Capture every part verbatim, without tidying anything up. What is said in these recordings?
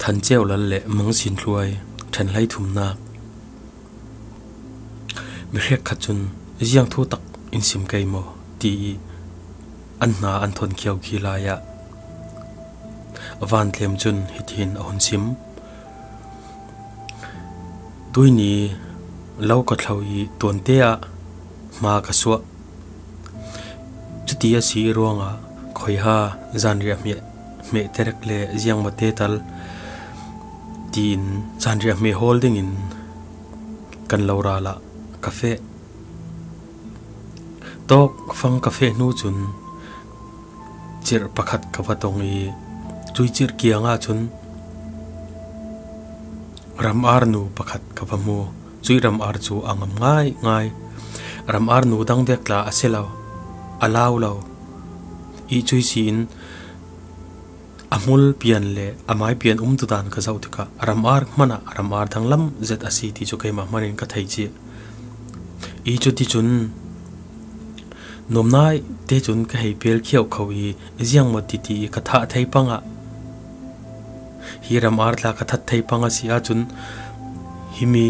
Than Ceu Lal le Mang Sin Thluai, Than Hlei Thumnak. Mi hrekkhat cun, "Ziang thu tak in sim kei maw?" ti i an hna an thon khiau khi lai ah Van Tlem cun hitihin a hun sim: Tuini lo ka thlo i tuante ah hma ka suah. Cuti a si i ruangah khuaiha, zanriah hmeh, hmeh terek le ziangmawte tal tiin zanriah hmeh hawl dingin kan lo ral ah ka feh. Tawkfang ka feh hnu cun cirh pakhat ka va tong i, cui cirh kiangah cun ram-ar nu pakhat ka va hmu. Cui ram-ar cu a ngam ngaingai. Ram-ar nu dang vek tla a si lo, a lau lo. I cui si in a hmul pian le a mai pian umtudan ka zoh tikah ram-ar hmanh ah ram-ar danglam zet a si ti cu keimah hmanh in ka thei cih. I cuticun nuamnaih te cun ka hei pel khiau kho i, ziangmaw titi i ka thah thei pang ah, hi ram-ar tla ka that thei pang a si ahcun, himi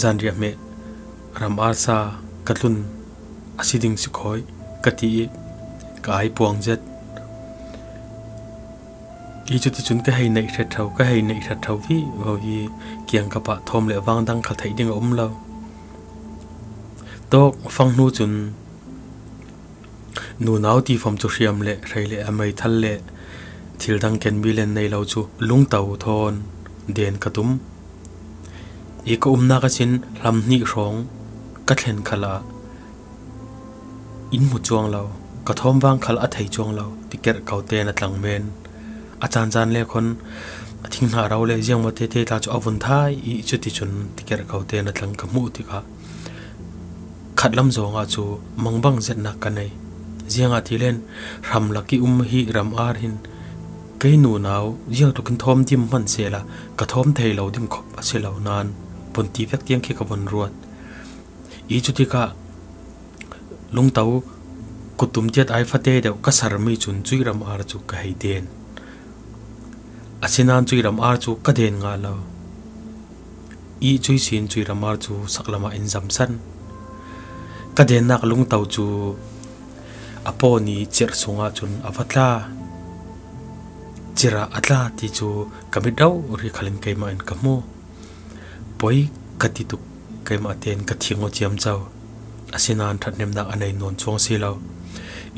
zanriah hmeh ram-ar sa ka tlun a si ding si khawh ka ti i ka ai puang zet. I cuticun ka hei neih hrettho, ka hei neih hrettho vivo i kiangkap ah thawm le vang dang kha theih ding a um lo. Tawkfang hnu cun nunau tifam cu hriam le hrei le a meithal le thil dang ken mi len nei lo cu lungto thawn den ka tum. I ka umnak a sin hlam hnih hrawng ka thlen khal ah in hmu cuang lo, ka thawm vang khal a thei cuang lo, tikerh ko tein a tlang men. A caan caan le khon a thing hna ro le ziangmaw tete tla cu a vun thai i cuticun tikerh ko tein a tlang ka hmuh tikah khatlam zongah cu mangbang zetnak ka nei. Ziangahtile hramlak i um hi ram-ar hin kei nunau ziangtlukin thawm dim hmanh sehla ka thawm thei lo ding khop a si lo nain punti vek tiang khi ka vun ruat. I cutikah lungto kuttum tiat ai fate deuh ka sermi cun cui ram-ar cu ka hei den. Asinain cui ram-ar cu ka den ngah lo. I cui sin cui ram-ar cu saklam ah in zamsan. Ka dennak lungto cu a pawn i cirh sungah cun a va tla. Cirh ah a tla ti cu ka mit rori khal in keimah in ka hmu. Poi ka ti tuk, keimah tein ka thing aw ciamco. Asinain ṭhathnemnak a nei nawn cuang si lo.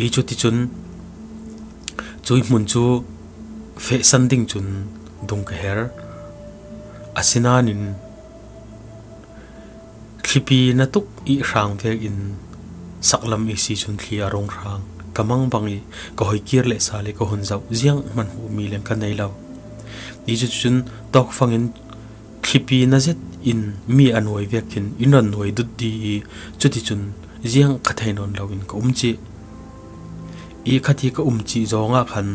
I cuticun cui hmun cu fehsan ding cun dung ka her. Asinain thlipi na tuk i hrang vekin saklam i si cun thli a rung hrang. Ka mangbang i ka hoi kir le sa le ka hun zoh ziang hman hmuhmi leng ka nei lo. I cuticun tawkfang in thlipi na zet in mi a nuai vek khin in ron nuai dut di i cuticun ziang kha thei nawn loin ka um cih. I khati ka um cih zongah khan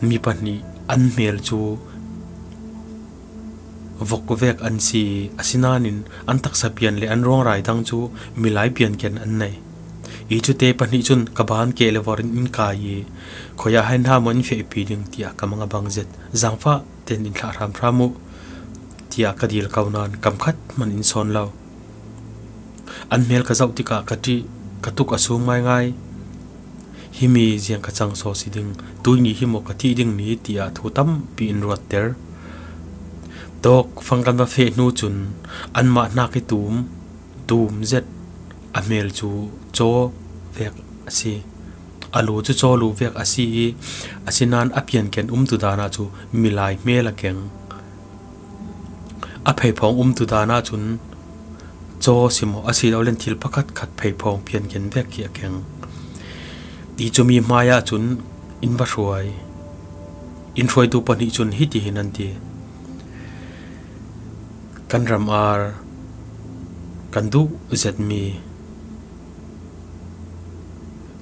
mi pahnih an hmel cu vok vek an si i, asinain an taksa pian le an ruangrai dang cu milai pianken an nei. I cute pahnih cun ka ban keh le vor in in kai i, khuaia hai hna maw in fehpi ding tiah ka mang a bang zet. Zangfah tein in thlah hramhram uh tiah ka dil ko nain kam khat hmanh in sawn lo. An hmel ka zoh tikah ka ṭih, ka tuk a sum ngaingai. Himi ziang ka cang saw si ding, tuini hi maw ka thih ding ni tiah thu tampi in ruatter. Tawkfang kan va feh hnu cun anmah hnak i tum, tum zet a hmel cu caw vek a si. A lu cu caw lu vek a si i, asinain a pianken umtu dan ah cu milai hmel a keng. A pheiphawng umtu dan ahcun caw si maw, a si lo len thil pakhat khat pheiphawng pianken vek khi a keng. I cumi hmai ahcun in va hruai. In hruaitu pahnih cun hitihin an ti: Kan ram-ar kan duh zetmi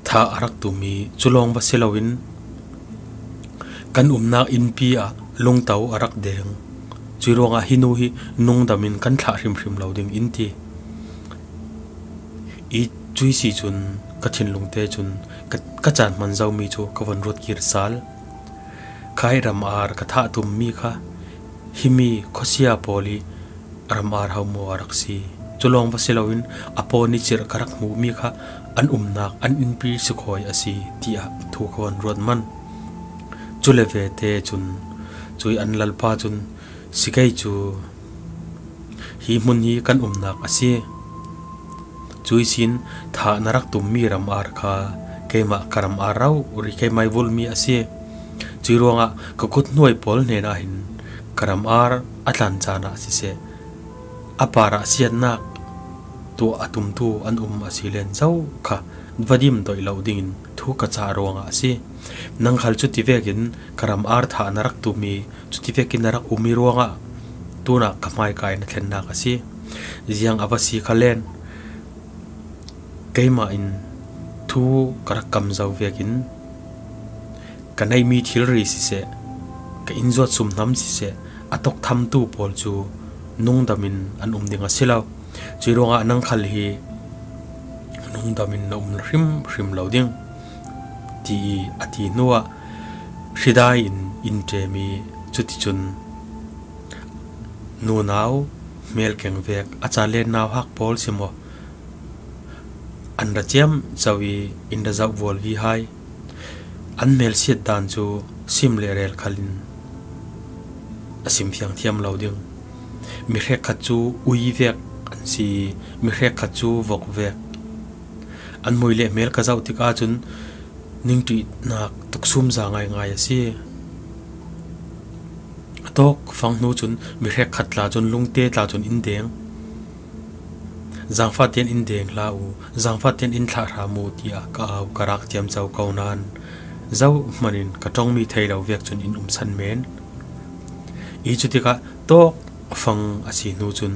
thah a rak tum i, cu lawng va si loin kan umnak innpi ah lungto a rak deng. Cui ruangah hi nu hi nungdam in kan thlah hrimhrim lo ding in ti. I cui si cun ka thinlung te cun ka, ka caan hman zomi cu ka von ruat kir sal. Kai ram ar ka thah tum mi kha himi khuasia pawl i ram ar hau maw a rak si. Cu lawng va si loin a pawn i cirh ka rak hmuh mi kha an umnak an innpi sikhawi a si, tiah thu ka von ruat man. Cu le ve te cun cui an lalpa cun, si kei cu hi hmun hi kan umnak a si. Cui sin thah na rak tummi ram ar kha keimah ka ram ar rau ri keimai vulmi a si. Cui ruangah ka kut hnuai pawl hnenah hin ka ram ar a tlan caan ah siseh, a parah siatnak tuah a tumtu an um a si len zo kha va dim doih lo dingin thu ka cah ruangah a si. Nang khal cuti vekin ka ram ar thah na rak tummi, cuti vekin na rak ummi ruangah tunah ka hmaikai na thlennak a si. Ziang a va si kha len, keimah in thu ka rak kam zo vekin ka neihmi thilri siseh, ka inn zuat sumhnam siseh, a tok thamtu pawl cu nungdam in an um ding a si lo. Cui ruangah nang khal hi nungdam in na um hrimhrim lo ding, ti i a ti hnuah hridai in in ṭem i cuticun nunau hmelkeng vek a caan len nauhak pawl si maw, an ra ciamco i in ra zoh vualvi hai. An hmelsiat dan cu sim le rel khal in a sim fiang thiam lo ding. Mi hrekkhat cu ui vek an si, mi hrekkhat cu vok vek. An mui le hmel ka zoh tikah cun ningṭihnak tuksum za ngaingai a si. A tawk fang hnu cun mi hrekkhat tla cun lungte tla cun in deng. Zangfah tein in deng hlah u, zangfah tein in thlah hram u, tiah ka au ka rak ciamco ko nain zohhmanh in ka ṭongmi thei lo vek cun in um san men. I cutikah tawk fang a si hnu cun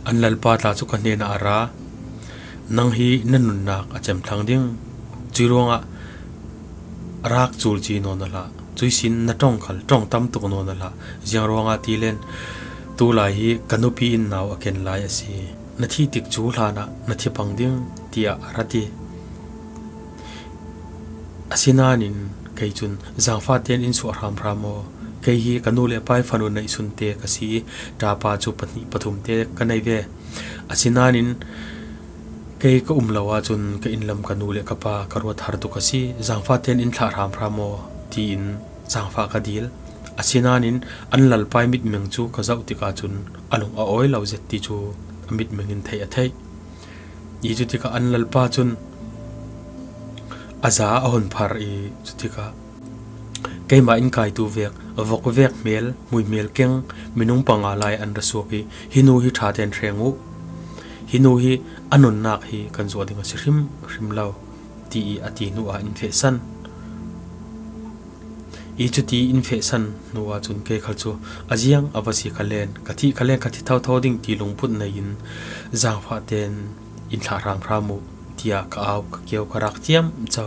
an lalpa tla cu ka hnenah a ra, nang hi na nunnak a cem thlang ding. Cui ruangah rak culci nawn a hlah. Cui sin na ṭong khal ṭong tam tuk nawn a hlah. Ziang ruangah ti len, tulai hi ka nupi in nau a ken lai a si. Na thih tik cu hlanah na thi pang ding, tiah a ra ti. Asinain kei cun zangfah tein in suah hramhram maw? Kei hi ka nu le pa i fanu neihsun te ka si i ṭapa cu pahnih pathum te ka nei ve. Asinain kei ka um lo ahcun ka inn lam ka nu le ka pa ka ruat har tuk a si. Zangfah tein in thlah hramhram maw? Tiin zangfah ka dil. Asinain an lalpa i mitmeng cu ka zoh tikah cun a lung a awi lo zet ti cu a mitmeng in theih a theih. I cutikah an lalpa cun a za a hun phar i cutikah keimah in kaitu vek, vok vek hmel, mui hmel keng, minung panga lai an ra suak i, hi nu hi ṭha tein hreng u. Hi nu hi a nunnak hi kan zuah ding a si hrimhrim lo, ti i a ti hnu ah in fehsan. I cuti in fehsan hnu ahcun kei khal cu a ziang a va si kha len, ka thih kha len, ka thi thotho ding ti lungput nei in zangfah tein in thlah hramhram u, tiah ka au ka kio ka rak ciamco.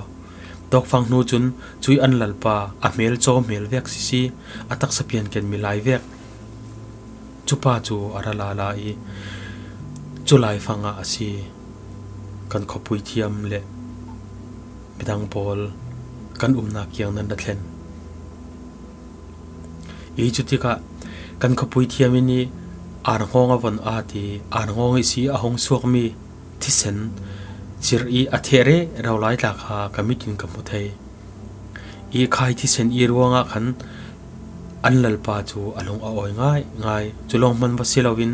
Tawkfang hnu cun cui an lalpa a hmel caw hmel vek sisi, a taksa pianken milai vek cupa cu a ra lala i cu laifang ah a si. Kan khuapui thiam le midang pawl kan umnak kiang nan ra thlen. I cutikah kan khuapui thiam in i arnghawng a von at i arnghawng i si a hong suakmi thisen cirh i a theh rero lai tla kha ka mit in ka hmu thei. I khai thisen i ruangah khan an lalpa cu a lung a awi ngaingai. Cu lawng hman va si loin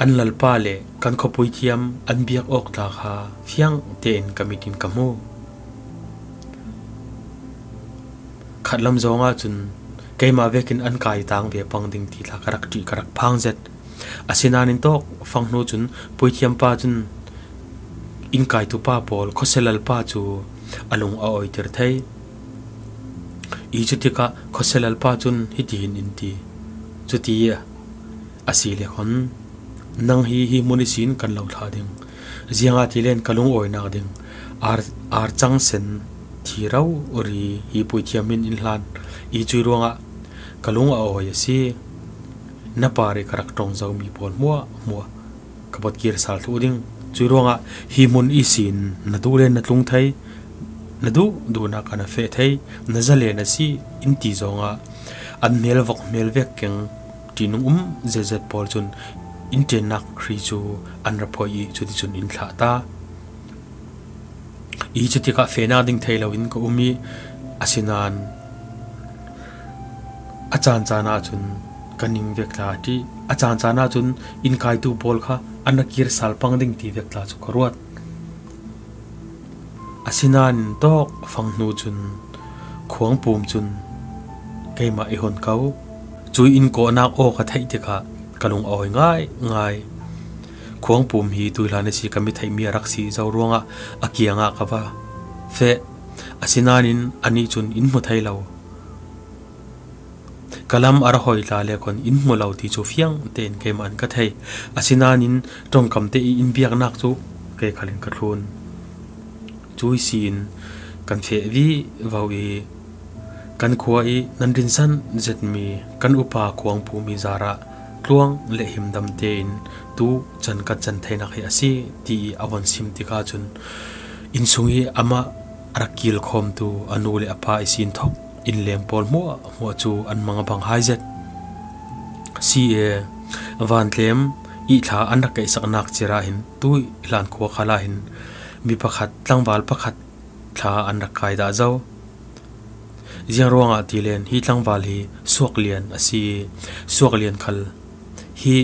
an lalpa le kan khuapui thiam an biak awk tla kha fiang tein ka mit in ka hmu. Khatlam zong ahcun keimah vekin an kai tang ve pang ding ti tla ka rak ṭih ka rak phang zet. Asinain tawkfang hnu cun puithiam pa cun inn kaitu pa pawl khuasia lal pa cu a lung a awiter thei. I cutikah khuasia lal pa cun hitihin in ti, cuti a si le khon, nang hi hi hmun ihsin kan lo thlah ding. Ziangahtile ka lungawinak ding ar, ar cang sen thi rori hi puithiam in in hlan. I cui ruangah ka lung a awi a si. Na par i ka rak ṭong zomi pawl hmuahhmuah ka bawtkir sal thluh ding. Cui ruangah hi hmun ihsin na duh le na tlung thei. na duh duhnak a na feh thei, na zalen a si in ti zongah an hmel vok hmel vek keng ṭihnung um zetzet pawl cun in ṭiannak hri cu an ra phoih i cuticun in thlah ta. I cutikah fehnak ding thei loin ka um i, asinain a caan caan ahcun ka ning vek tla a ṭih. A caan caan ahcun inn kaitu pawl kha an ra kir sal pang ding ti vek tla cu ka ruat. Asinain tawk fang hnu cun khuangpum cun keimah i hun ko. Cui in kawhnak aw ka theih tikah ka lung a awi ngaingai. Khuangpum hi tuihlan a si ka mi theihmi a rak si zo ruangah a kiangah ka va feh. Asinain anih cun in hmu thei lo. Ka lam a ra hoi tla le kon in hmu lo ti cu fiang tein keimah in ka thei. Asinain ṭongkam te i in biaknak cu kei khal in ka thlun. Cui si in kan feh vivo i kan khua i nan rinsan zetmi kan upa khuangpum i zarah tluang le himdam tein tu can kan can theinak hi a si ti i a von sim tikah cun inn sung i amah a rak kilkhawmtu a nu le a pa i sin thok inn leng pawl hmuahhmuah cu an mang a bang hai zet. Si e, vantlem i thla an rak kaihsaknak cir ah hin tuih hlan khua khal ah hin mi pakhat tlangval pakhat thla an rak kai dah zo. Ziang ruangah ti len hi tlangval hi suaklian a si i suaklian khal hi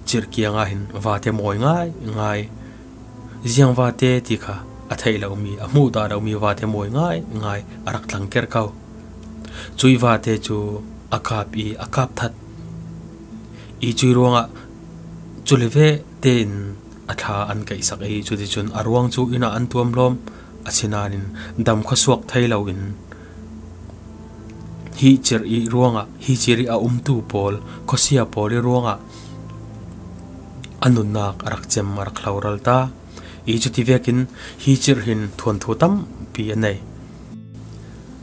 cirh kiangah hin vate mawi ngaingai. Ziang vate ti kha a theih lomi, a hmuh dah lomi vate mawi ngaingai a rak tlangker ko. Cui vate cu a kap i a kap that i cui ruangah cu le ve tein a thla an kaihsak i cuticun a ruang cu inn ah an tuamhlawm. Asinain dam khuasuak thei loin hi cir i ruangah, hi cir i a umtu pawl, khuasia pawl i ruangah a nunnak a rak cem, a rak hloral ta. I cuti vekin hi cir hin thuanthu tampi a nei.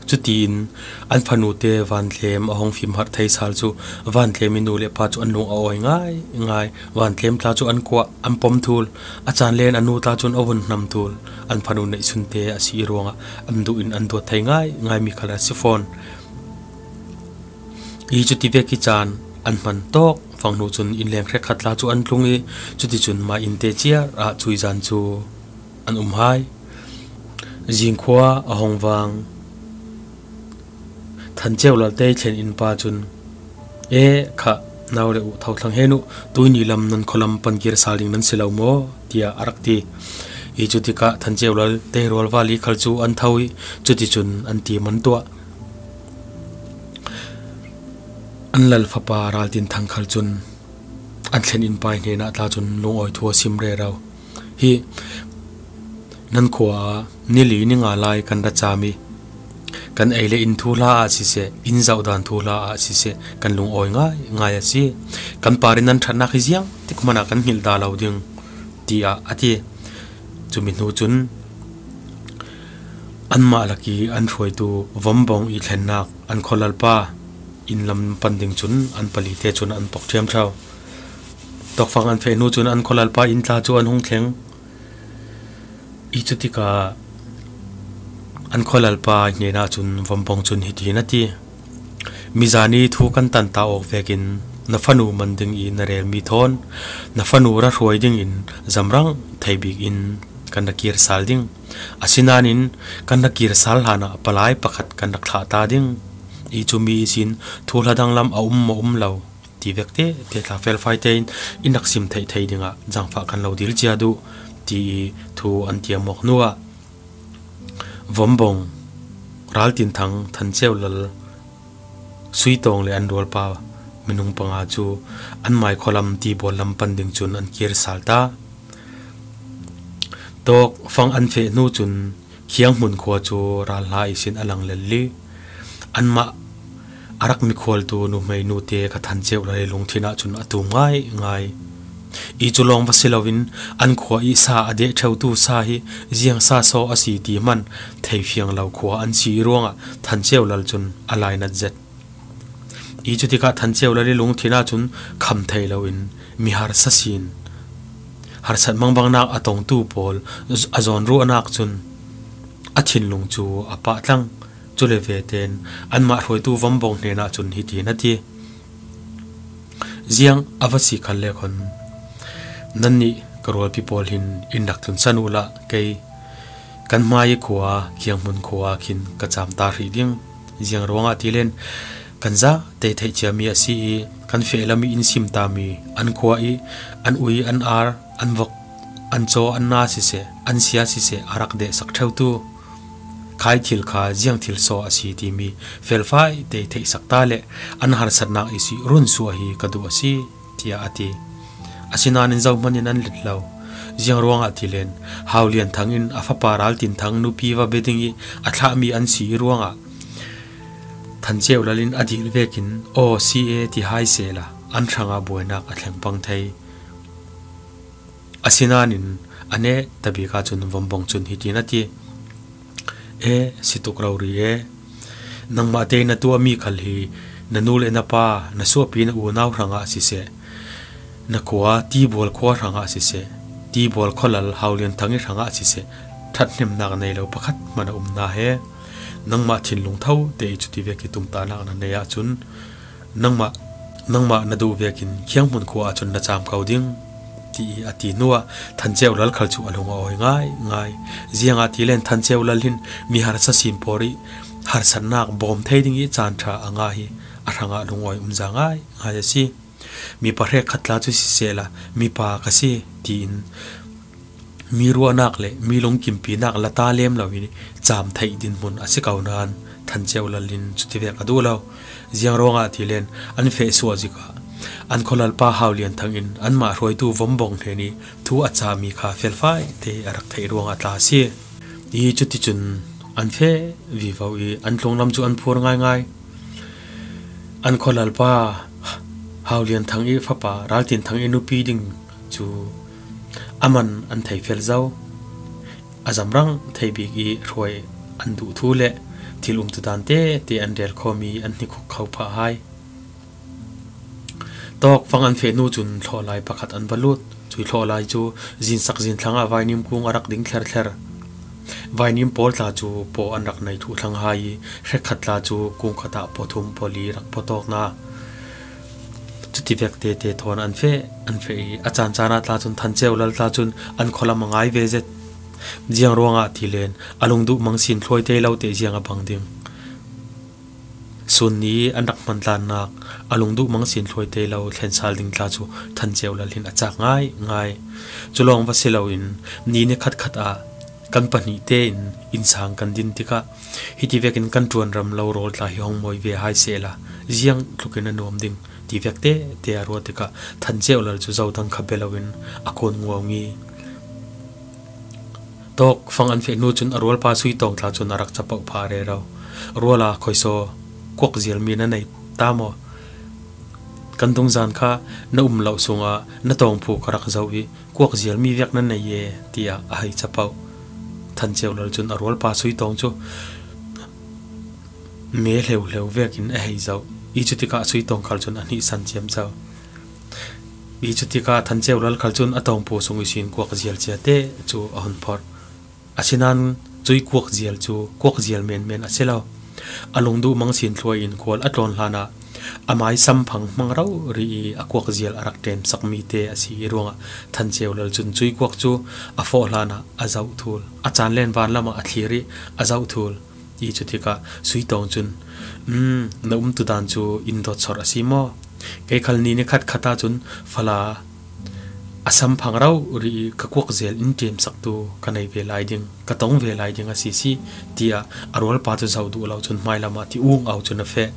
Cutiin an fanute vantlem a hong fimharh thei sal cu vantlem i nu le pa cu an lung a awi ngaingai. Vantlem tla cu an kuah, an pom thul, a caan len a nu tla cun a vun hnam thul. An fanu neihsunte a si i ruangah an duh in an duat thei ngaingaimi khal a si fawn. I cuti vek i caan an hman tawk fang hnu cun inn leng hrekkhat tla cu an tlung i cuticun mah inn te ciar ah cui zan cu an um hai. Zingkhua a hong vang Than Ceu Lal te i thlen inn pa cun, "E, khah, nau le u tho thlang hen uh, tuihni lam nan khualam pan kir sal ding nan si lo maw?" tiah a rak ti. I cutikah Than Ceu Lal te rualva li khal cu an tho i cuticun an ti man tuah. An lal fapa Raltin Thang khal cun an thlen inn pa i hnenah tla cun lungawi thu a sim rero. "Hi nan khua ah nili ni nga lai kan ra cam i kan ei le in thuhla ah siseh, in zohdan thuhla ah siseh, kan lungawi ngaingai a si. Kan par in nan ṭhatnak hi ziang tik hmanh ah kan hngilh dah lo ding," tiah a ti. Cumi hnu cun anmah lak i an hruaitu Vombawng i thlennak an khualalpa inn lam pan ding cun an pali te cun an pok ṭhiamṭhio. Tawkfang an feh hnu cun an khualalpa inn tla cu an hung thleng. I cutikah an khualalpa hnenah cun Vombawng cun hitin a ti, "Mizan i thu kan tan ta awk vekin na fanu man ding i na relmi thawn na fanu ra hruai dingin zamrang thei bik in kan ra kir sal ding. Asinain kan ra kir sal hlanah palai pakhat kan rak thlah ta ding. I cumi ihsin thuhla danglam a um maw um lo ti vek tete tla felfai tein in rak sim theih thei dingah zaangfah kan lo dil cia duh," ti i thu an tiam awk hnuah Vombawng, Raltin Thang, Than Ceu Lal, Sui Tawng le an rualpa minung panga cu anmai khualam tibawl lam pan ding cun an kir sal ta. Tawkfang an feh hnu cun Khiang Hmun khua cu ral hla ihsin a lang lel i anmah a rak mikhualtu nuhmei nute kha Than Ceu Lal i lungthin ahcun a tum ngaingai. I cu lawng va si loin an khua i sa a deh ṭheutu sa hi ziang sa saw a si ti hmanh theifiang lo khua an si i ruangah Than Ceu Lal cun a lainat zet. I cutikah Than Ceu Lal i lungthin ahcun kham thei loin mi harsa sin, harsat mangbangnak a tongtu pawl a zawn ruahnak cun a thinlung cu a pah tlang. Cule veten anmah hruaitu Vombawng hnenah cun hitin a ti, "Ziang a va si khal le khon, nannih ka rualpi pawl hin in rak tlunsan uhla, kei kan hmai khua, Khianghmun khua khin ka cam ta hrih ding. Ziang ruangah ti len kan za tei theih ciami a si i, kan feh lam i in sim tami an khua i an ui, an ar, an vok, an caw, an na siseh, an sia siseh a rak dehsak ṭheutu khai thil kha ziang thil saw a si timi felfai tei theihsak ta le an harsatnak i si run suah hi ka duh a si," tiah a ti. Asinain zauhman in an let lo. Ziang ruangah ti len, Hau Lian Thang in a fapa Ral Tin Thang nupi va bia ding i a thlahmi an si i ruangah Than Ceu Lal in a dil vekin, "Aw, si e," ti hai sehla an hrangah buainak a thleng pang thei. Asinain a neh tabik ahcun Vombawng cun hitin a ti, "E, si tuk rori e, nangmah te na tuahmi khal hi na nu le na pa, na suahpi na unau hrangah siseh, na khua, Tibual khua hrangah siseh, Tibual khualal Hau Lian Thang i hrangah siseh, ṭhathnemnak nei lo pakhat hmanh a um hna he. Nangmah thinlung tho te i cuti vek i tumtahnak na nei ahcun nangmah, nangmah na duh vekin Khianghmun khua ahcun na cam ko ding," ti i a ti hnuah Than Ceu Lal khal cu a lung a awi ngaingai. Ziangahtile Than Ceu Lal hin mi harsa sin pawl i harsatnak bawm thei ding i caan ṭha a ngah hi a hrangah lungawi um za ngaingai a si. Mipa hrekkhat tla cu sisehla mipa ka si tiin mi ruahnak le mi lungkimpinak la ta lem lo i cam theih dinhmun a si ko nain Than Ceu Lal in cutivek a duh lo. Ziang ruangah ti len an feh suah zik ah an khualalpa Hau Lian Thang in anmah hruaitu Vombawng hnen i thu a cami kha felfai te a rak theih ruangah tla a si. I cuticun an feh vivo i an tlunglam cu an phur ngaingai. An khualalpa Hau Lian Thang i fapa Ral Tin Thang i nupi ding cu a man an thei fel zo. A zamrang thei bik i hruai an duh thu le thil umtudan tete an rel khawm i an hnikhuk kho phah hai. Tawkfang an feh hnu cun hlawhlai pakhat an va lut. Cui hlawhlai cu zinsak zinthlang ah vainim kung a rak ding thlerthler. Vainim pawl tla cu paw an rak nei thuh thlang hai i hrekkhat tla cu kung khat ah paw thum paw li rak paw tawk hna. Cutivek tete thawn an feh, an feh i a caan caan ah tla cun Than Ceu Lal tla cun an khualam a ngai ve zet. Ziang ruangah ti len a lungduh mang sin thluai te lo te ziang a bang ding. Sun ni an rak hman tlannak a lungduh mang sin thluai te lo thlensal ding tla cu Than Ceu Lal hin a cak ngaingai. Cu lawng va si loin ni ni khatkhat ah kan pahnih tein innsang kan din tikah hiti vekin kan ṭuanram lo rawl tla hi hong mawi ve hai sehla ziang tlukin a nuam ding ti vek tete a ruat tikah Than Ceu Lal cu zodang kha bia loin a kawn nguaung i, tawkfang an feh hnu cun a rualpa Sui Tawng tla cun a rak capoh phah rero. Ruala khoisaw kuak zialmi na nei ta maw? Kan dungzan kha na um loh sungah na tawngphu ka rak zoh i kuak zialmi vek na nei e, tiah a hei capoh. Than Ceu Lal cun a rualpa Sui Tawng cu me hleuhleu vekin a hei zoh i cutikah Sui Tawng khal cun a hnihsan ciamco. I cutikah Than Ceu Lal khal cun a tawngphu sung ihsin kuak zial cia te cu a hun phorh. Asinain cui kuak zial cu kuak zial menmen a si lo. A lungduh mang sin thluai in khual a tlawn hlanah a mai samphang hmang rori i a kuak zial a rak ṭemsakmi te a si i ruangah Than Ceu Lal cun cui kuak cu a fawh hlanah a zoh thul. A caan len van lamah a thlir i a zoh thul. I cutikah Sui Tawng cun, "Um, na umtudan cu in dawt chorh a si maw? Kei khal ni ni khatkhat ahcun fala a samphang rori i ka kuak zel in ṭemsaktu ka nei ve lai ding, ka tong ve lai ding a si si," tiah a rualpa cu zoh duh lo cun hmailam ah ti ung au cun a feh.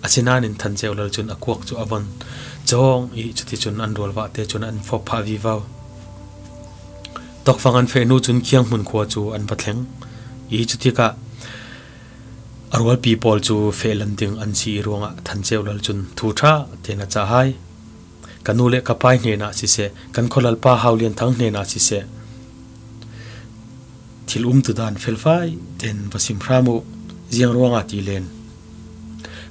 Asinain Than Ceu Lal cun a kuak cu a von cawng i cuticun an rualvahte cun an fawp phah vivo. Tawkfang an feh hnu cun Khianghmun khua cu an va thleng i cutikah a rualpi pawl cu feh lan ding an si i ruangah Than Ceu Lal cun thu ṭha tein a cah hai. Ka nu le ka pai hnenah siseh, kan khualalpa Hau Lian Thang hnenah siseh, thil umtudan felfai tein va sim hram uh. Ziang ruangah ti len,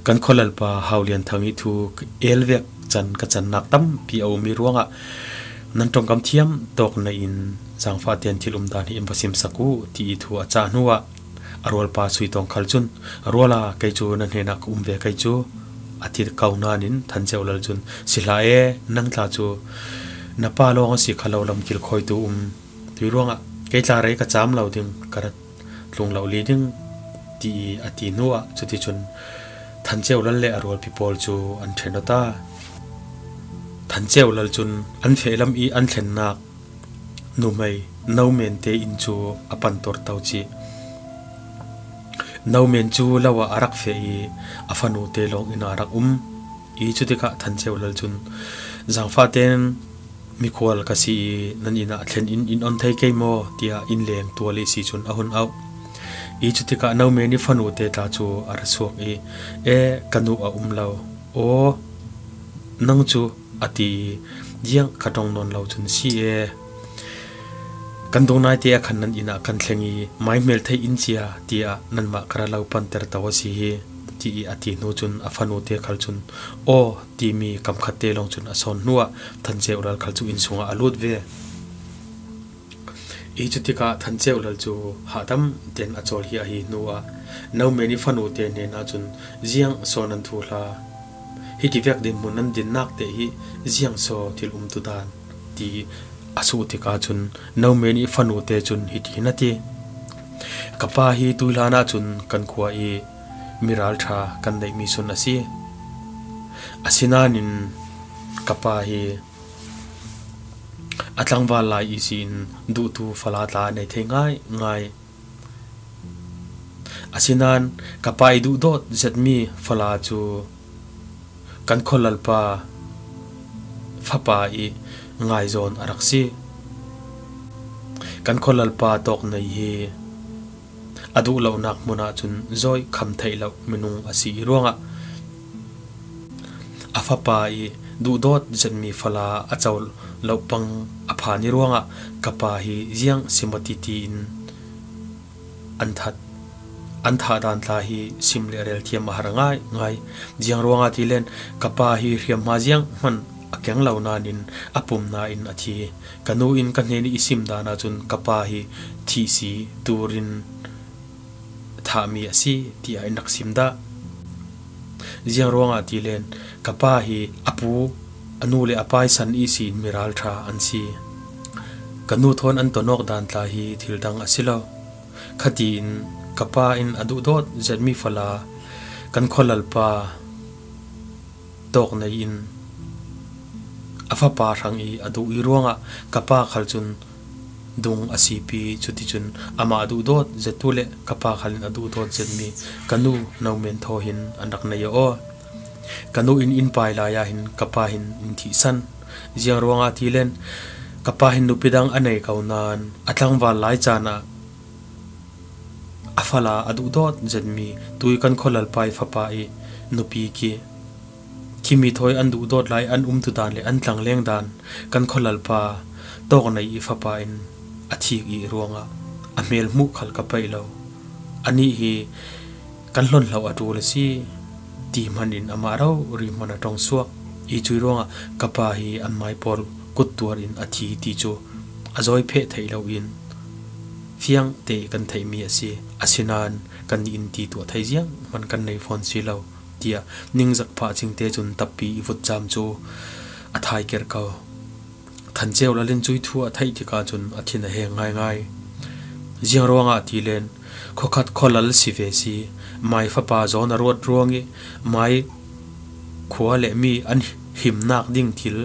kan khualalpa Hau Lian Thang i thu ka el vek can ka cannak tampi a um i ruangah nan ṭongkam thiam tawk nain Zangfah ten thil umdan hi in va simsak uh, ti i thu a cah hnuah a rualpa Suitawng khal cun, "Ruala, kei cu na hnenah ka um ve kei cu," a ti ko nain Than Ceu Lal cun, "Si hlah e, nang tla cu na pa lawng a si kha lo, lam kilkhawitu um. Tui ruangah kei tla rei ka cam lo ding, ka rat tlung lo li ding," ti i a ti hnuah, cuticun Than Ceu Lal le a rualpi pawl cu an ṭhen aw ta. Than Ceu Lal cun an feh lam i an thlennak numei Nomen te inn cu a pan torto cih. Nomen cu lo ah a rak feh i a fanu te lawng inn ah a rak um i, cutikah Than Ceu Lal cun, "Zangfah ten mikhual ka si i nan inn ah thlen in in on thei kei maw?" tiah inn leng tual i si cun a hun auh i, cutikah Nomen i fanu te tla cu a ra suak i, "E, ka nu a um lo. Aw, nang cu," a ti i, "Ziang ka ṭong nawn lo cun si e. Kan dung naite ah khan nan inn ah kan thleng i, mai hmel theih in cia, tiah nanmah ka ra lo panter to a si hi," ti i a ti hnu cun a fanu te khal cun, "Aw," timi kamkhat te lawng cun a sawn hnuah Than Ceu Lal khal cu inn sungah a lut ve. I cutikah Than Ceu Lal cu hahdam ten a cawl hi a hi hnuah Nomen i fanu te hnenah cun, "Ziang saw nan thuhla? Hiti vek dinhmun nan dinnak te hi ziang saw thil umtu dan?" ti a suh tikah cun Nomen i fanu te cun hiti hin a ti, "Ka pa hi tuihlan ah cun kan khua i mi ralṭha kan neihmi sun a si. Asinain ka pa hi a tlangval lai ihsin duhtu fala tla a nei thei ngaingai. Asinain ka pa i duhdawt zetmi fala cu kan khualalpa fapa i ngaizawn a rak si. Kan khualalpa Tawk Nei hi a duh lonak hmun ahcun zawi kham theih lo minung a si i ruangah, a fapa i duhdawt zetmi fala a co lo pang a phan i ruangah ka pa hi ziang si maw titi in an that, an thah dan tla hi sim le rel thiam a har ngaingai. Ziang ruangah ti len, ka pa hi hriamhma zianghman a keng lo nain a pum nain a thi. Ka nu in ka hnen i sim dan ahcun ka pa hi thih si turin thahmi a si, tiah in rak sim dah. Ziang ruangah ti len, ka pa hi a pu, a nu le a pa i san ihsin mi ralṭha an si. Ka nu thawn an ton awk dan tla hi thil dang a si lo. Khatiin ka pa in a duhdawt zetmi fala kan khualalpa Tawk Nei in a fapa hrang i a duh i ruangah ka pa khal cun dung a sipi, cuticun amah a duhdawt zettu le ka pa khal in a duhdawt zetmi ka nu Nomen thaw hin an rak nei aw. Ka nu in in pai lai ah hin ka pa hin in thihsan. Ziang ruangah ti len, ka pa hin nupi dang a nei ko nain a tlangval lai caan ah a fala a duhdawt zetmi tui kan khualalpa i fapa i nupi khi, khimi thawi an duhdawt lai an umtu dan le an tlangleng dan kan khualalpa Tawk Nei i fapa in a thik i ruangah a hmel hmuh khal ka paih lo. Anih hi kan hlonhlo a ṭul a si, ti hmanin amah rori hman a ṭong suak i, cui ruangah ka pa hi an mai pawl kuttuar in a thi ti cu a zawi pheh theih loin fiang te kan theihmi a si. Asinain kannih in ti tuah thei zianghman kan nei fawn si lo, tiah ningzak phah cingte cun tappi i vutcam cu a thaiker ko. Than Ceu Lal in cui thu a theih tikah cun a thin a heng ngaingai. Ziang ruangah ti len, khuakhat khualal si ve si, mai fapa zawn a ruat ruang i, mai khua le mi an himnak ding thil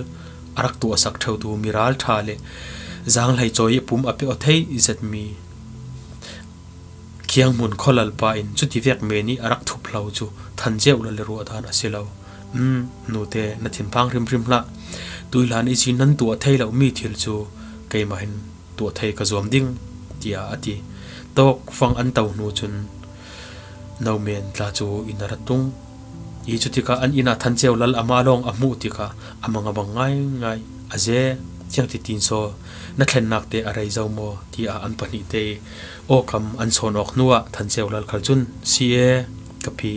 a rak tuahsak ṭheutu mi ralṭha le zanghleicawi i pum a pe aw thei zetmi khianghmun khualalpa in cuti vek men i a rak thup hlo cu Than Ceu Lal le ruahdan a si lo. Um, nute, na thinphang hrimhrim hlah. Tuihlan ihsin nan tuah thei lomi thil cu keimah hin tuah thei ka zuam ding, tiah a ti. Tawkfang an to hnu cun Nomen tla cu inn a rak tung i, cutikah an inn ah Than Ceu Lal amah lawng a hmuh tikah a mang a bang ngaingai. "A ze, ziang titin saw na thlennak te a rei zo maw?" tiah an pahnih te i awkam an sawn awk hnuah Than Ceu Lal khal cun, "Si e, ka pi,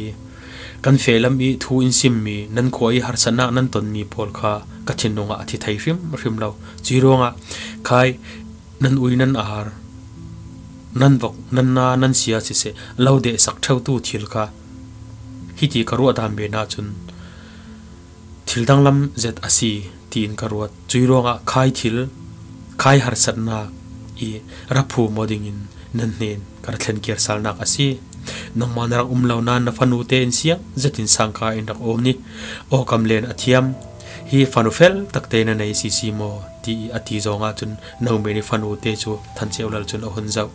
kan feh lam i thu in simmi, nan khua i harsatnak nan tonmi pawl kha ka thinlung ah a thi thei hrimhrim lo. Cui ruangah khai nan ui nan ar, nan vok, nan na, nan sia siseh, lo dehsak theutu thil kha hiti ka ruah dan menah cun thil danglam zet a si, tiin ka ruat. Cui ruangah khai thil, khai harsatnak i ra phu maw dingin nan hnen ka ra thlen kir salnak a si. Nangmah na rak um lo nain na fanu te in siang zetin sangka in rak awm ni. Aw, kam len a thiam, hi fanu fel takte na nei sisi maw, ti a ti zongah cun Nomen i fanu te cu Than Ceu Lal cun a hun zoh.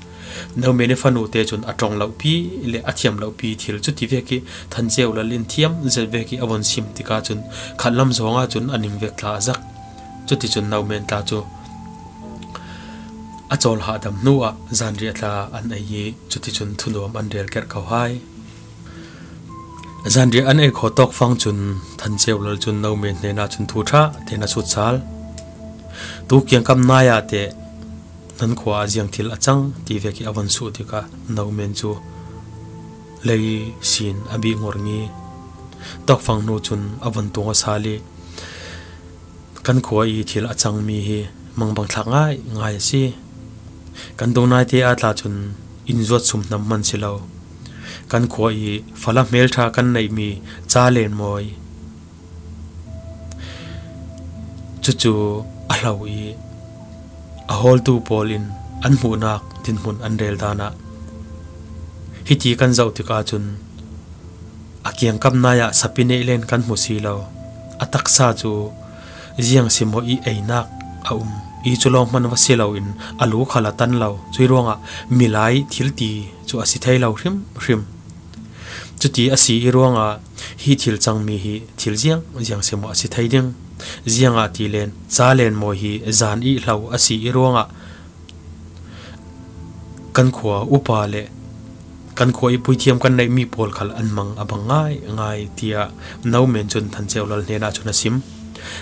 Nomen i fanu te cun a ṭong lopi le a thiam lopi thil cu ti vek i Than Ceu Lal in thiam zet vek i a von sim tikah cun khatlam zongah cun a ning vek tla a zak. Cuticun Nomen tla cu a cawl hahdam hnuah zanriah tla an ei i cuticun thunuam an rel kerh ko hai. Zanriah an ei khawh tawkfang cun Than Ceu Lal cun Nomen hnenah cun thu ṭha tein a sut sal. Tu kiangkap nai ah teh nan khua ah ziang thil a cang ti vek i a von suh tikah Nomen cu lei sin a bih ngor ngi. Tawkfang hnu cun a von tung a sal i, kan khua i thil a cangmi hi mangbang thlak ngai ngai a si. Kan dung naite ah tla cun inn zuat sum hnam hman si lo. Kan khua i fala hmelṭha kan neihmi Ca Len Mawi, cucu a hlo i a hawltu pawl in an hmuhnak dinhmun an rel dan ah hiti kan zoh tikah cun a kiangkap nai ah sapi neih len kan hmu si lo. A taksa cu ziang si maw i einak a um i cu lawng hman va si loin a lu khal a tan lo. Cui ruangah milai thil ti cu a si thei lo hrimhrim. Cuti a si i ruangah hi thil cangmi hi thil ziang ziang si maw a si thei ding. Ziangahtile Ca Len Mawi hi zan i hlo a si i ruangah kan khua upa le kan khua i puithiam kan neihmi pawl khal an mang a bang ngai ngai, tiah Nomen cun Than Ceu Lal hnenah cun a sim.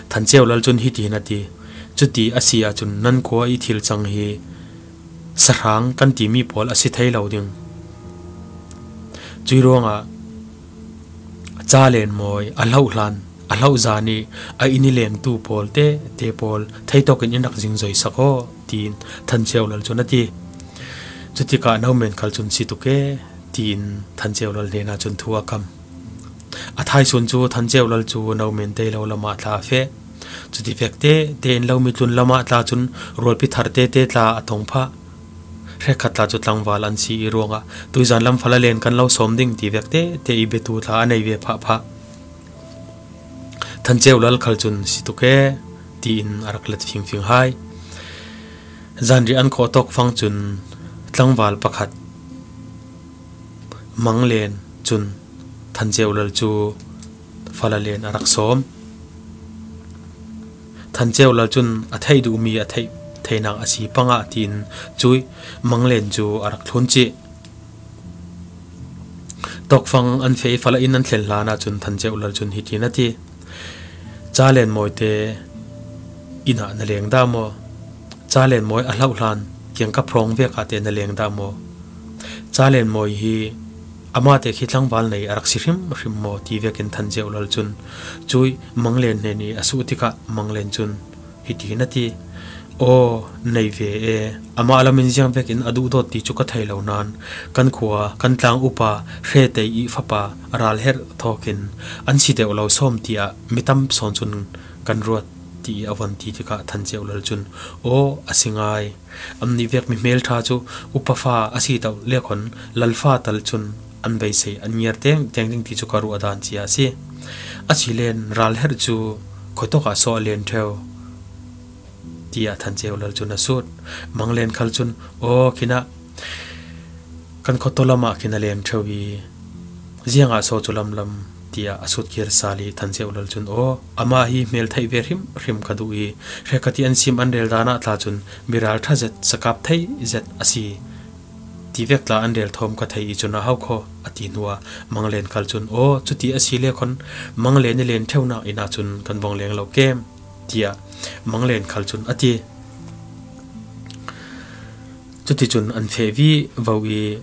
Than Ceu Lal cun hiti hin a ti, cuti a si ahcun nan khua i thil cang hi sahrang kan timi pawl a si thei lo ding. Cui ruangah Ca Len Mawi a hloh hlan, a hloh zan i a inn i lengtu pawl te, te pawl theitawk in in rak zingzoi sak aw, tiin Than Ceu Lal cun a ti. Cutikah Nomen khal cun si tuk e, tiin Than Ceu Lal hnenah cun thu a kam. A thaisun cu Than Ceu Lal cu Nomen te lo lamah tla a feh. Cuti vek te, te in lo mitlun lamah tla cun rualpi thar te, te tla a tong phah. Hrekkhat tla cu tlangval an si i ruangah tuizan lam fala len kan lo sawm ding ti vek te, te i biatu tla a nei ve phah phah. Than Ceu Lal khal cun si tuk e, tiin a rak let fingfing hai. Zanriah an khawh tawkfang cun tlangval pakhat Mang Len cun Than Ceu Lal cu fala len a rak sawm. Than Ceu Lal cun a theih duhmi a theih theinak a si pangah tiin cui Mang Len cu a rak thlun cih. Tawkfang an feh i fala in an thlen hlan ahcun Than Ceu Lal cun hitin a ti, Ca Len Mawi te inn ah na leng dah maw? Ca Len Mawi a hloh hlan kiangkap hrawng vek ah te na leng dah maw? Ca Len Mawi hi amah te khi tlangval nei a rak si hrimhrim maw? Ti vekin Than Ceu Lal cun cui Mang Len hnen i a suh tikah Mang Len cun hitin a ti, aw, nei ve e, amah lamin ziang vekin a duhdawt ti cu ka thei lo nain kan khua, kan tlang upa Hre Tei i fapa ralherh thawkin an si deuh lo sawm tiah mi tam sawn cun kan ruat, ti a von ti tikah Than Ceu Lal cun, aw, a si ngai. Annih vek mi hmelṭha cu upa fa a si to le khon lalfa tal cun an beisei an ngiar tengteng ding ti cu ka ruah dan cia a si. A si len ralherh cu khuatawk ah saw a len ṭheu, tiah Than Ceu Lal cun a sut. Mang Len khal cun, aw, khinah kan khuataw lamah khin a len ṭheu i, ziangah saw cu lamlam, tiah a sut kir sal i Than Ceu Lal cun, aw, amah hi hmel theih ve hrimhrim ka duh i, hrekkhat i an sim an rel dan ah tla cun mi ralṭha zet, sakap thei zet a si ti vek tla an rel thawm ka thei i cun a hau kho, a ti hnuah Mang Len khal cun, aw, cuti a si le khon Mang Len i len ṭheunak inn ah cun kan vong leng lo kem, tiah Mang Len khal cun a ti. Cuticun an feh vivo i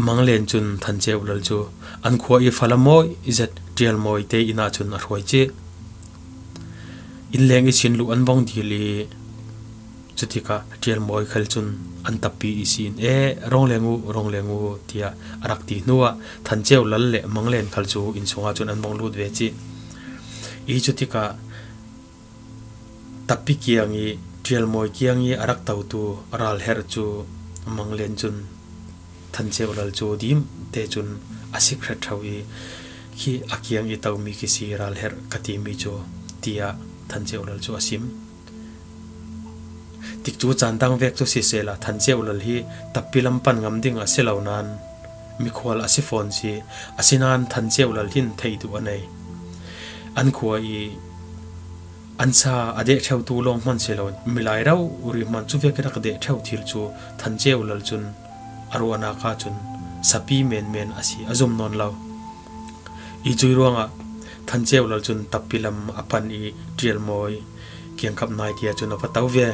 Mang Len cun Than Ceu Lal cu an khua i fala mawi zet Ṭial Mawi te inn ah cun a hruai cih. Inn leng ihsin luh an vong dil i Cutikah Ṭialmawi khal cun an tappi ihsin, "E, rawng leng uh, rawng leng uh," tiah a rak ti hnuah Than Ceu Lal le Mang Len khal cu inn sungah cun an vung lut ve cih. I cutikah tappi kiang i Ṭialmawi kiang i a rak totu Ral Herh cu Mang Len cun Than Ceu Lal cu dim te cun a sik hret ṭheu i, "Khi a kiang i tomi khi si Ral Herh ka timi cu," tiah Than Ceu Lal cu a sim. Tikcu caan dang vek cu sisehla, Than Ceu Lal hi tappi lam pan ngam ding a si lo nain mikhual a si fawn si, asinain Than Ceu Lal hin theih duh a nei. An khua i an sa a deh ṭheutu lawng hman si loin milai rori hman cu vek i rak deh ṭheu thil cu Than Ceu Lal cun a ruahnak ah cun sapi menmen a si, a zum nawn lo. I cuih ruangah Than Ceu Lal cun tappi lam a pan i Ṭialmawi kiangkap nai tiah cun a va to ve.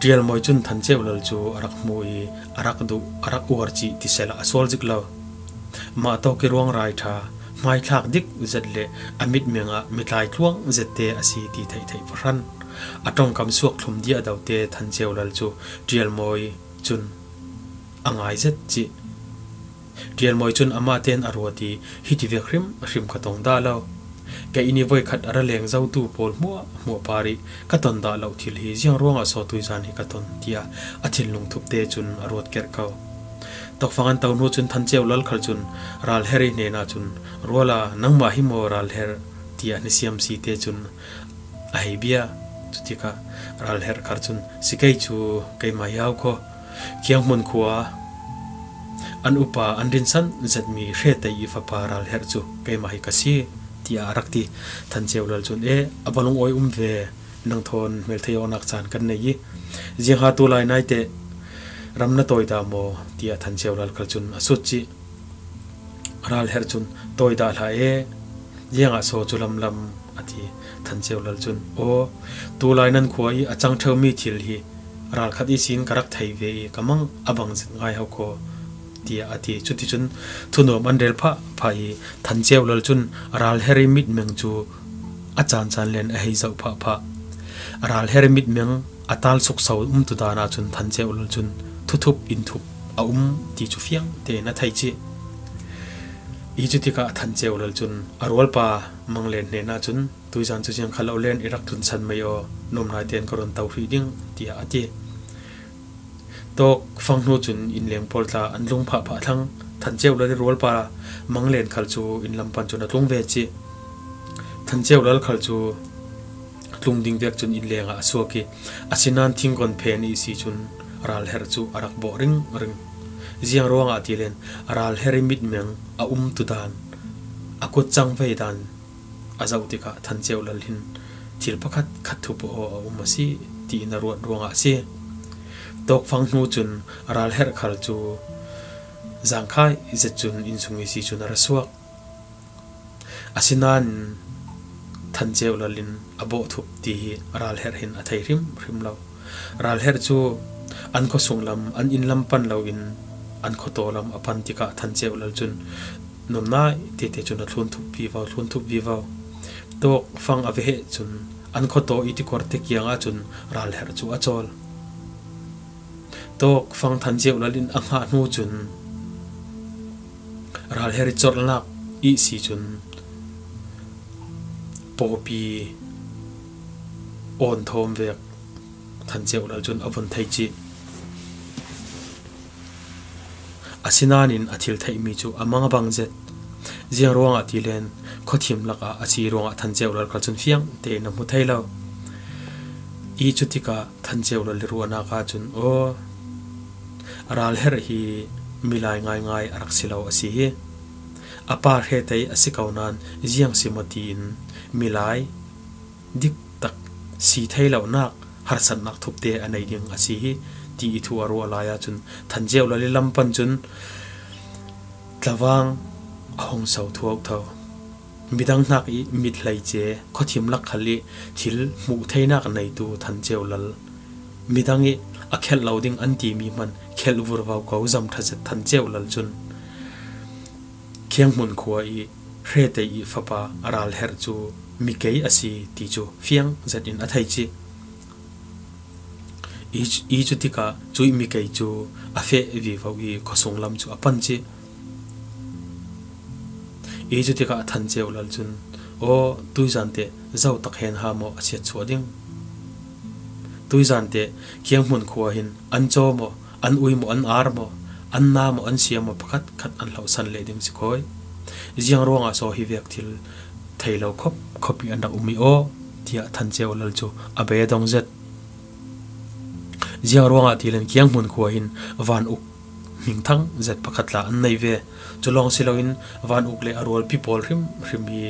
Ṭialmawi cun Than Ceu Lal cu a rak hmu i a rak duh, a rak uar cih ti sehla a sual zik lo. Mah tawk i ruangrai ṭha, hmaithlak dik zet le a mitmeng ah mitlai tluang zette a si ti theihtheih va hran. A ṭongkam suak thlum diahdote Than Ceu Lal cu Ṭialmawi cun a ngai zet cih. Ṭialmawi cun amah tein a ruat i, "Hiti vek hrimhrim ka tong dah lo. Ka inn i voikhat a ra leng zotu pawl hmuahhmuah par i ka ton dah loh thil hi ziang ruangah sawtui zan hi ka ton," tiah a thinlung thupte cun a ruat kerh ko. Tawkfang an to hnu cun Than Ceu Lal khal cun Ral Herh i hnenah cun, "Ruala, nangmah hi maw Ral Herh?" tiah ni siam si te cun a hei bia. Cutikah Ral Herh khal cun, "Si kei cu, keimah hi au kho. Khianghmun khua an upa an rinsan zetmi Hretei i fapa Ral Herh cu keimah hi ka si," tiah a rak ti. Than Ceu Lal cun, "E, a va lungawi um ve, nang thawn hmelthei awknak caan kan nei i, ziangha tulai naite ram na tawi dah maw?" tiah Than Ceu Lal khal cun a sut cih. Ral Herh cun, "Tawi dah hlah e, ziangah saw cu lamlam," a ti. Than Ceu Lal cun, "Aw, tulai nan khua i a cang ṭheumi thil hi ralkhat ihsin ka rak thei ve i ka mang a bang zet ngai ho kho," tiah a ti. Cuticun thunuam an rel phah phah i Than Ceu Lal cun Ral Herh i mitmeng cu a caan caan len a hei zoh phah phah. Ral Herh i mitmeng a tal sukso umtu dan ahcun Than Ceu Lal cun thuthup inthup a um ti cu fiang tein a thei cih. I cutikah Than Ceu Lal cun a rualpa Mang Len hnenah cun, "Tuizan cu ziang kha lo len i rak tlunsan mei aw, nuamnai tein ka run to hrih ding," tiah a ti. Tawkfang hnu cun innleng pawl tla an tlung phahphah thlang. Than Ceu Lal i rualpa Mang Len khal cu inn lam pan cun a tlung ve cih. Than Ceu Lal khal cu tlung ding vek cun innleng ah a suak i, asinain thingkon phen i si cun Ral Herh cu a rak bawh ringring. Ziang ruangah ti len, Ral Herh i mitmeng a umtu dan a kut cangvei dan a zoh tikah Than Ceu Lal hin thil pakhat khat thup aw a um a si, tiin a ruat ruangah a si. Tawkfang hnu cun Ral Herh khal cu zangkhai zet cun inn sung i si cun a ra suak. Asinain Than Ceu Lal in a bawh thup ti hi Ral Herh hin a thei hrimhrim lo. Ral Herh cu an khuasung lam, an inn lam pan loin an khuataw lam a pan tikah Than Ceu Lal cun nuamnai tete cun a thlun thup vivo, thlun thup vivo. Tawkfang a veheh cun an khuataw i tikuarte kiangah cun Ral Herh cu a cawl. Tawkfang Than Ceu Lal in a hngah hnu cun Ral Herh i corhnak i si cun pawpi awn thawm vek Than Ceu Lal cun a vun thei cih. Asinain a thil theihmi cu a mang a bang zet. Ziang ruangah ti len, khuathim lakah a si ruangah Than Ceu Lal khal cun fiang tein a hmu thei lo. I cutikah Than Ceu Lal i ruahnak ahcun, aw, Ral Herh hi milai ngaingai a rak si lo a si hi. A pa Hretei a si ko nain ziang si maw tiin milai diktak si thei lonak harsatnak thupte a nei ding a si hi, ti i thu a ruah lai ahcun Than Ceu Lal i lam pan cun tlavang a hung so thuautho. Midang hnak i mit hleice, khuathim lak khal i thil hmuh theinak neitu Than Ceu Lal, midang i a khelh lo ding an timi hman khelh vurvo ko zam ṭha zet Than Ceu Lal cun Khianghmun khua i Hretei i fapa Ral Herh cu mi kei a si ti cu fiang zet in a thei cih. I, i cu tikah cuih mi kei cu a feh vivo i khuasung lam cu a pan cih. I cu tikah Than Ceu Lal cun, "Aw, tuizan teh zo tak hen ha maw a siat chuah ding? Tuizan teh Khianghmun khua hin an caw maw, an ui maw, an ar maw, an na maw, an sia maw, pakhat khat an hlohsan leh ding si khawi. Ziang ruangah saw hi vek thil thei lo khop khop i an rak um i aw," tiah Than Ceu Lal cu a bei a dong zet. Ziang ruangah ti len Khianghmun khua hin van uk hmingthang zet pakhat tla an nei ve. Cu lawng si loin van uk le a rualpi pawl hrimhrim hi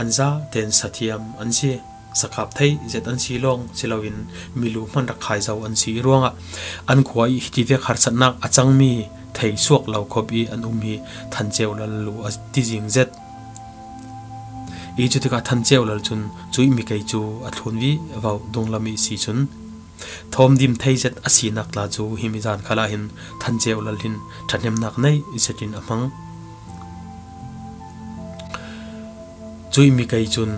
an za ten sathiam an si. Sakap thei zet an si lawng si loin milu hman rak khai zo an si i ruangah an khua i hiti vek harsatnak a cangmi thei suak lo khop i an um hi Than Ceu Lal lu a ti zing zet. I cu tikah Than Ceu Lal cun cuih mi kei cu a thlun vivo dunglam i si cun, thawm dim thei zet a sinak tla cu himi zan khalah hin Than Ceu Lal hin ṭhahnemnak nei zetin a hmang. Cuih mi kei cun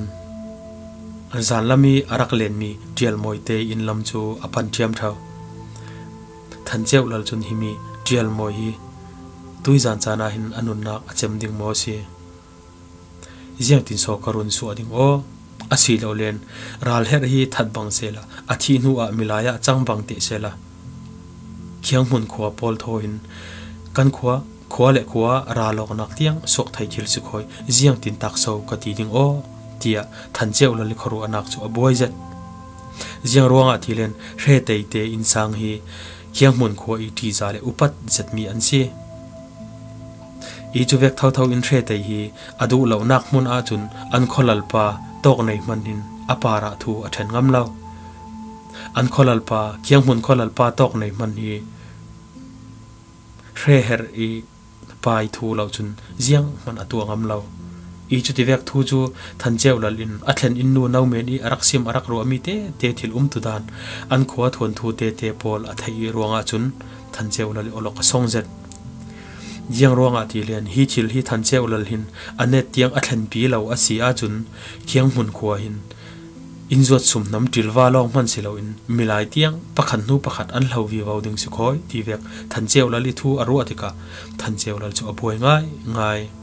zanlam i a rak lenmi ṭialmawi te inn lam cu a pan ṭhiamṭha. Than Ceu Lal cun, "Himi ṭialmawi hi tuizan caan ah hin a nunnak a cem ding maw si? Ziangtin saw ka run suah ding aw? A si lo len, ralherh hi that bang sehla, a thih hnu ah milai ah cang bang teh sehla, Khianghmun khua pawl thaw hin kan khua, khua le khua ral awknak tiang suak thei thil si khawi, ziangtin tak so ka ti ding aw?" tiah Than Ceu Lal i khuaruahnak cu a buai zet. Ziang ruangah ti len, hre teite innsang hi Khianghmun khua i ṭihzah le upat zetmi an si. I cu vek thotho in hre tei hi a duh lonak hmun ahcun an khualalpa tawk nei hmanh hin a parah thu a ṭhen ngam lo. An khualalpa, Khianghmun khualalpa tawk nei hmanh hi hre herh i pai thu lo cun zianghman a tuah ngam lo. I cu tivek thu cu Than Ceu Lal in a thlen inn nu No Men i a rak sim a rak ruahmi tete thil umtu dan an khua thuanthu tete pawl a theih i ruangah cun Than Ceu Lal i awlok a song zet. Ziang ruangah ti len hi thil hi Than Ceu Lal hin a net tiang a thlenpi lo a si ahcun Khianghmun khua hin inn zuat sum hnam ṭilva lawng hman si loin milai tiang pakhat hnu pakhat an hlo vivo ding si khawi tivek Than Ceu Lal i thu a ruah tikah Than Ceu Lal cu a buai ngaingai.